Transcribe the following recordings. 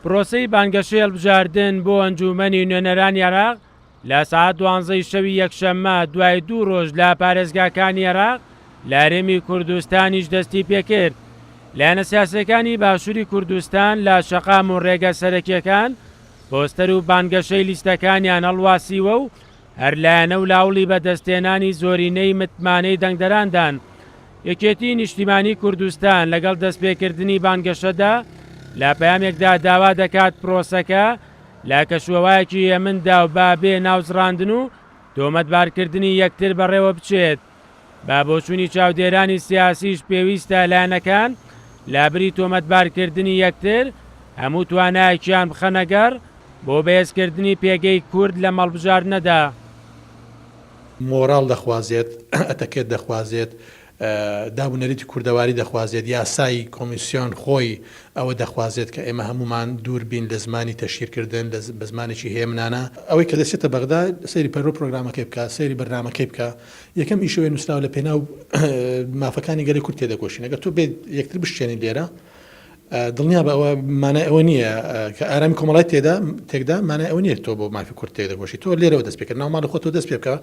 پرۆسەی بانگەشەی هەڵبژاردن بۆ ئەنجوومەنی نوێنەرانی عێراق لە سەعات دوانزەی شەوی یەکشەممە دوای دوو ڕۆژ لە پارێزگاکانی عێراق لە هەرێمی کوردستانیش دەستی پێکرد. لایەنە سیاسیەکانی باشووری کوردستان لە شەقام و ڕێگە سەرەکیەکان پۆستەر و بانگەشەی لیستەکانیان هەڵواسیوە و هەر لایەنە و لاوڵی بەدەستهێنانی زۆرینەی متمانەی دەنگدەراندان. یەکێتی نیشتیمانی کوردستان لەگەڵ دەستپێکردنی بانگەشەدا لە پەیامێکدا داوا دەکات پرۆسەکە لە کەشوهەوایەکی هێمندا و بە بێ ناوزڕاندن و تۆمەتبارکردنی یەکتر بەڕێوە بچێت. بە بۆچوونی چاودێرانی سیاسیش پێویستە لایەنەکان لابری تۆمەتبارکردنی یەکتر هەموو توانایەکیان بخەنەگەڕ بۆ بەهێزکردنی پێگەی کورد لەم هەڵبژاردنەدا. مۆراڵ دەخوازێت، ئەتەکێت دەخوازێت، داب و نەریتی کوردەواری دەخوازێت، یاسای کۆمیسیۆن خۆی ئەوە دەخوازێت کە ئێمە هەموومان دوور بین لە زمانی تەشهیرکردن، لە بە زمانێکی هێمنانە. ئەوەی کە دەچێتە بەغدا سەیری پەرۆ پرۆگرامەکەی بکا، سەیری بەرنامەکەی بکا، یەکەم ئیش ئەوەیە نووسراوە لە پێناو مافەکانی گەلی کورد تێدەکۆشین. ئەگەر تۆ بێیت یەکتر بشکێنی لێرە، دڵنیابە ئەوە مانای ئەوە نییە کە ئارامی کۆمەڵای تێدا تێکدا مانای ئەوە نییە تۆ بۆ مافی کورد تێدەکۆشی تۆ لێرەوە دەست پێکرد ناو ماڵی خۆتەوە دەست پێ بکە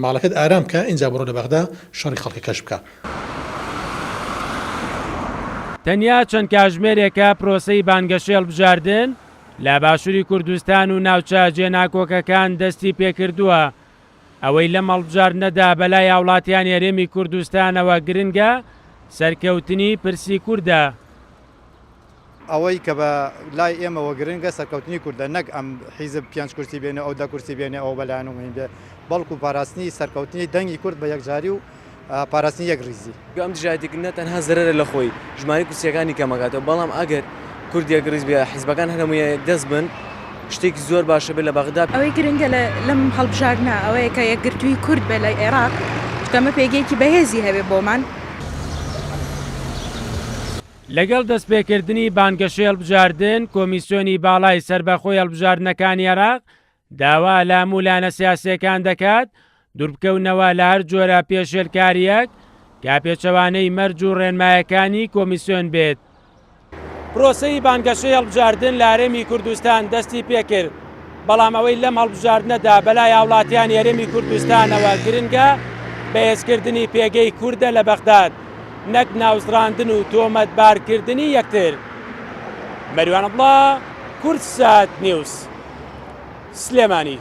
ماڵەکەت ئارام بکە ئینجا بڕۆ لە بەغدا شەڕی خەڵکەکەش بکە. تەنیا چەند کاژمێرێکە پرۆسەی بانگەشەی هەڵبژاردن لە باشووری کوردستان و ناوچە جێناکۆکەکان دەستی پێکردووە، ئەوەی لەم هەڵبژاردنەدا بەلای هاوڵاتیانی هەرێمی کوردستانەوە گرنگە سەرکەوتنی پرسی کوردە. ئەوەی کە بە لای ئێمەوە گرنگە سەرکەوتنی کوردە نەک ئەم حیزب پێنج کورسی بێنێ ئەو دە کورسی بێنێ ئەوە بەلایەنەوە مهم بێ بەڵکو پاراستنی سەرکەوتنی دەنگی کورد بە یەکجاری و پاراستنی یەکڕیزی. ئەم دژایەتیکردنە تەنها زەرەرە لە خۆی، ژمارەی کورسییەکانی کەمەکاتەوە، بەڵام ئەگەر کورد یەکڕیز بێ، حیزبەکان هەر هەموویان یەکدەست بن، شتێکی زۆر باشە بێت لە بەغدا. ئەوەی گرنگە لەم هەڵبژاردنە ئەوەیە کە یەکگرتوویی کورد بێت لە عێراق، چونکە ئەمە پێگەیەکی بەهێزی هەبێت بۆمان. لەگەڵ دەستپێکردنی بانگەشەی هەڵبژاردن، کۆمیسیۆنی باڵای سەربەخۆی هەڵبژاردنەکانی عێراق داوا لە هەموو لایەنە سیاسییەکان دەکات دووربکەونەوە لە هەر جۆرە پێشێلکارییەک کە پێچەوانەی مەرج و ڕێنمایەکانی کۆمیسیۆن بێت. پرۆسەی بانگەشەی هەڵبژاردن لە هەرێمی کوردستان دەستی پێکرد، بەڵام ئەوەی لەم هەڵبژاردنەدا بەلای هاوڵاتیانی هەرێمی کوردستانەوە گرنگە بەهێزکردنی پێگەی کوردە لە بەغداد نەک ناوزڕاندن و تۆمەتبارکردنی یەکتر. مەریوان عەبدوڵا، کوردسات نیوز، سلێمانی.